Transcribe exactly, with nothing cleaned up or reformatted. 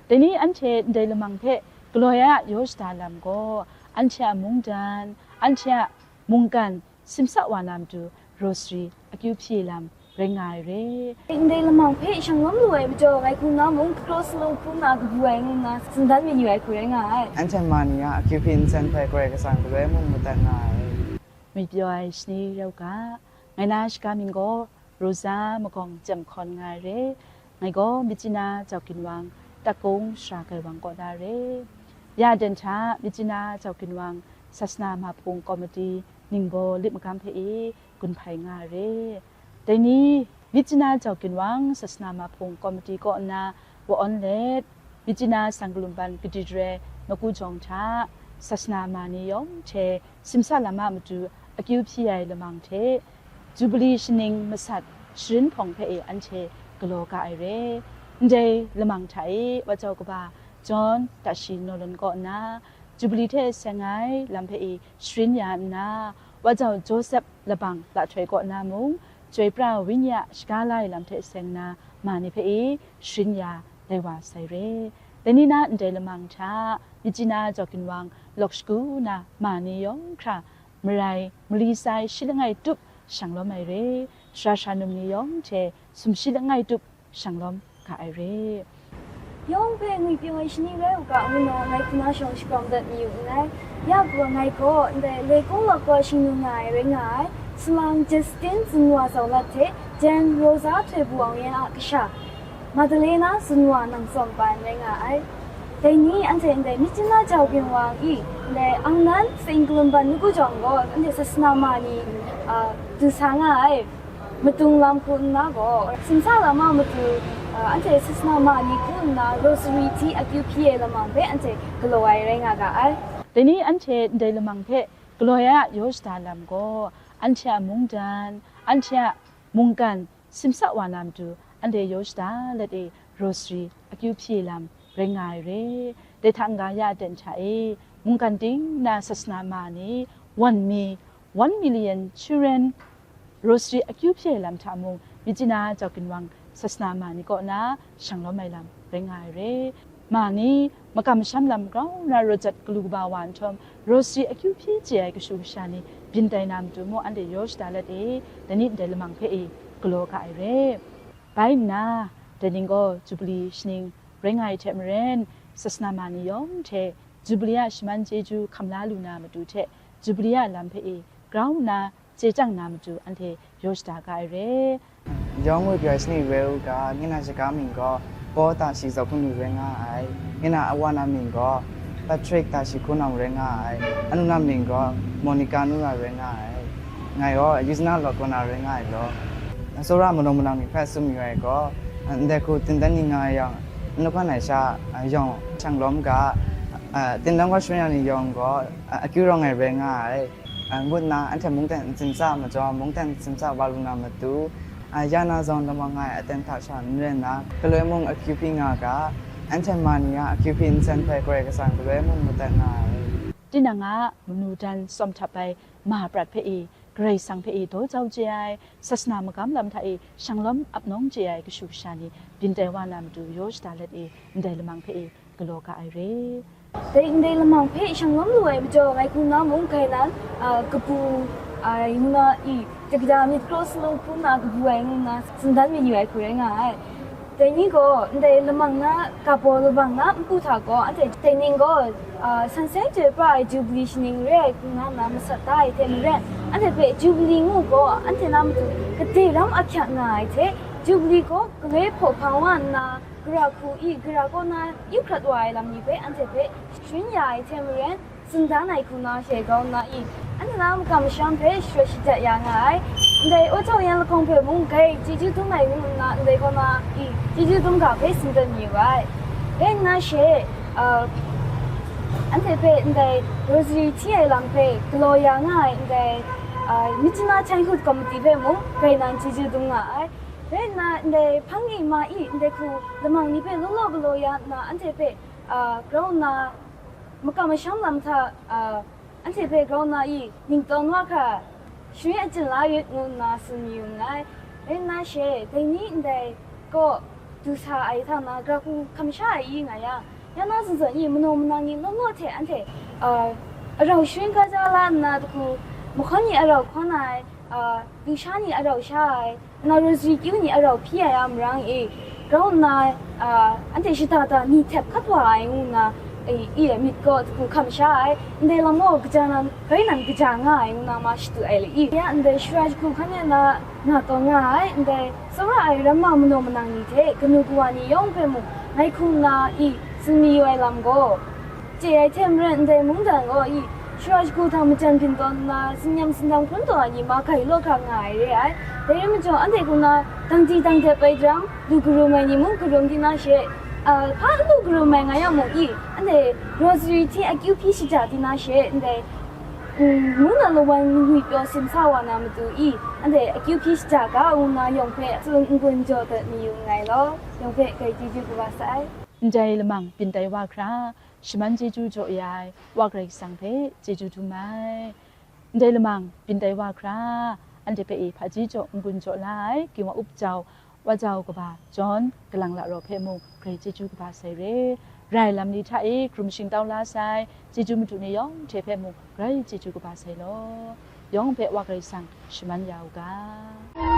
Dai ni anhte ndai lamang hpe galaw ai a yaw shada lam gaw, anhte a mungdan, anhte a mungkan simsa wa na matu rosary akyu hpyi lam rai nga ai re. Ndai lamang hpe shanglawm lu ai majaw, ngai hku na mung cross salung hku na kabu ai ngu nna tsun dan mayu ai hku rai nga ai. Anhte ma ni a akyu hpyi nsen hpe Karai Kasang galoi mung madat nga ai. Myit pyaw ai shani rau ga, ngai na shaga mying gaw Rosa Magawng Chyam Hkawn nga ai re. Ngai gaw Myitkyina Jau Ginwang Takung Shara Gai Wang kaw na re. Ya den hta Myitkyina Jau Ginwang Sasana Mahpung Komiti ningbaw lit magam hpe e gun hpai nga ai re. Dai ni, Myitkyina Jau Ginwang Sasana Mahpung Komiti kaw nna wa awn let, Myitkyina Sang Kalumban Cathedral Makujawng hta Sasana ma ni yawng hte simsa lam a matu akyu hpyi ai lamang hte, Jubilee shaning masat sharin hpawng hpe e anhte galaw ga ai re. Ndai lamang hta e, Wa Jau Kaba John Tashi Naw Lawn kaw nna, Jubilee hte seng ai lam hpe e sharin ya nna, Wa Jau Joseph Labang Lahtoi kaw na mung, Chyoi Pra Wenyi a shaga la ai lam hte seng na ma ni hpe e sharin ya lai wa sai re. Dai ni na ndai lamang hta, Myitkyina Jau Ginwang lawk shagu na ma ni yawng hkra, marai mali sai shi langai tup shanglawm ai re, sara sara num ni yawng hte sumshi langai tup shanglawm ga ai re. Yawng hpe ngwi pyaw ai shani rai u ga, ngu nna ngai hku na shawng shakram dat mayu nngai. Ya gaw, ngai gaw ndai Leikung lawk gaw shingnu nga ai rai nga ai, Salang Justin Zunwa Zau Lat hte Jen Rosa Htoi Bu Aung Yan a kasha, Madalena Zunwa nang tsawm pa ai rai nga ai. Dai ni anhte ndai Myitkyina Jau Ginwang i, ndai Angnan Saint Kalumban Makujawng gaw anhte Sasana ma ni, a, du sa nga ai. Madung lam hku nna gaw, simsa lam a matu, a, anhte Sasana ma ni hku nna rosary hti akyu hpyi ai lamang hpe anhte galaw ai rai nga ga ai. Dai ni anhte ndai lamang hpe galaw ai a yaw shada lam gaw, anhte a mungdan, anhte a mungkan simsa wa na matu, anhte yaw shada let e rosary akyu hpyi lam rai nga ai re. Dai hta n-ga ya aten hta e, mungkan ting na Sasana ma ni, wan mi, one million children, rosary akyu hpyi ai lam hta mung, Myitkyina Jau Ginwang Sasana ma ni kaw na shanglawm ai lam rai nga ai re. Ma ni, makam masham lam grau na rawt jat galu kaba wa nhtawm, rosary akyu hpyi chye ai kashu kasha ni byin tai na matu mung, anhte yaw shada let e, dai ni ndai lamang hpe e galaw ga ai re. Bai nna, dai ning gaw Jubilee shaning rai nga ai hte maren, Sasana ma ni yawng hte Jubilee a shaman chyeju hkam la lu na matu hte, Jubilee a lam hpe e grau nna chye chyang na matu anhte yaw shada ga ai re. Yawng ngwi pyaw ai shani rai u ga, ngai na shaga mying gaw Paul Tashi Zaw Hkungnu rai nga ai. Ngai na awa na mying gaw Patrick Tashi Hkunawng rai nga ai. Anu na mying gaw Monica Nura rai nga ai. Ngai gaw Yusna Lawt kaw na rai nga ai law. Tsawra manawng manang ni hpe tsun mayu ai gaw, ndai hku tindan ni nga yang, n lahkan ai sha, yawng shanglawm ga, tindan gaw sharin ya ni yawng gaw, akyu rawng ai rai nga ai, ngut nna anhte mungdan ntsin tsa majaw, mungdan ntsin tsa wa lu na matu, ya na zawn lamang nga ai aten hta sha n rai nna, galoi mung akyu hpyi nga ga, anhte ma ni a akyu hpyi nsen hpe Karai Kasang galoi mung madat nga ai. Tinang a manu dan tsawm htap ai ma prat hpe e, Karai Kasang hpe e daw jau chye ai, Sasana magam lam hta e shanglawm ap nawng chye ai kashu kasha ni byin tai wa na matu yaw shada let e, ndai lamang hpe e galaw ga ai re. Dai ndai lamang hpe shanglawm lu ai majaw, ngai hku na mung, grai nan, a, kabu, a, ngu na i, dagda myit kraw salung hpung na kabu ai ngu nna tsun dan mayu ai hku rai nga ai. Dai ni gaw ndai lamang na, kabaw labang na npu hta gaw, anhte dai ning gaw, a, san seng chyoi pra ai Jubili shaning re ai hku nga nna masat da ai hte maren, anhte hpe Jubili ngu gaw, anhte na matu gade lam ahkyak nga ai hte, Jubili gaw galoi hpaw hpang wa nna, gara hku i, gara kaw na yu hkrat wa ai lam ni hpe anhte hpe sharin ya ai hte maren, tsun dan ai hku na she grau nna i, anhte na makam masham hpe sharawt shajat ya nga ai. Ndai Aw Jau Yan lahkawng hpe mung grai chyeju dum ai ngu nna, ndai kaw na i, chyeju dum ga hpe tsun dan mayu ai. Rai nna she, a, anhte hpe ndai Rosary hti ai lam hpe galaw ya nga ai ndai, a, Myitkyina Childhood Committee hpe mung grai nan chyeju dum nga ai. Rai nna, ndai hpang e ma e, ndai hku lamang ni hpe law law galaw ya nna, anhte hpe, a, grau nna, makam masham lam hta, a, anhte hpe grau nna e, ningtawn wa hkra, sharin achyin la rit ngu nna tsun mayu nngai. Rai nna she, dai ni ndai kaw, du sa ai hta na, gara hku hkam sha ai i nga yang, ya na zawn zawn i manaw manang ni law law hte anhte, a, arau sharin ga ja la nna, daku mahkawn ni arau hkawn ai, a, lusha ni arau sha ai, na rosary kyu ni arau hpyi ai a marang e, grau nna, a, anhte shada da ni htep hkat wa ai ngu nna, e, i e myit gaw daku hkam sha ai, ndai lam gaw kaja nan, rai nan kaja nga ai ngu nna ma shadu ai le i. Ya ndai shara shagu hkan e na nga tawn nga ai, ndai tsawra ai ramma manaw manang ni hte kanu kawa ni yawng hpe mung ngai hku nna i tsun mayu ai lam gaw, chye ai hte maren ndai mungdan gaw i shara shagu hta majan byin tawn nna, tsin-yam tsindang hpun taw ai ni ma grai law ga nga ai re ai. Dai rai majaw, anhte hku nna dang di dang dep ai jang, lu karum ai ni mung karum di na she, a, hpa n lu karum ai nga yang mung i, anhte rosary hti akyu hpyi shaja di na she, ndai, mm, mung na lawan ngwi pyaw simsa wa na matu i, anhte akyu hpyi shaja ga, ngu nna yawng hpe tsun n-gun jaw dat mayu nngai law, yawng hpe grai chyeju kaba sa ai. Ndai lamang byin tai wa hkra, shaman chyeju jaw ya ai Wa Karai Kasang hpe chyeju dum ai. Ndai lamang byin tai wa hkra, anhte hpe e hpaji jaw n-gun jaw la ai, Ginwang Up Jau, Wa Jau Kaba John, Kalang La Raw hpe mung grai chyeju kaba sai re. Rai lam ni hta e hkrum shingtau la sai, chyeju madu ni yawng hte hpe mung grai chyeju kaba sai law. Yawng hpe Wa Karai Kasang shaman ya u ga.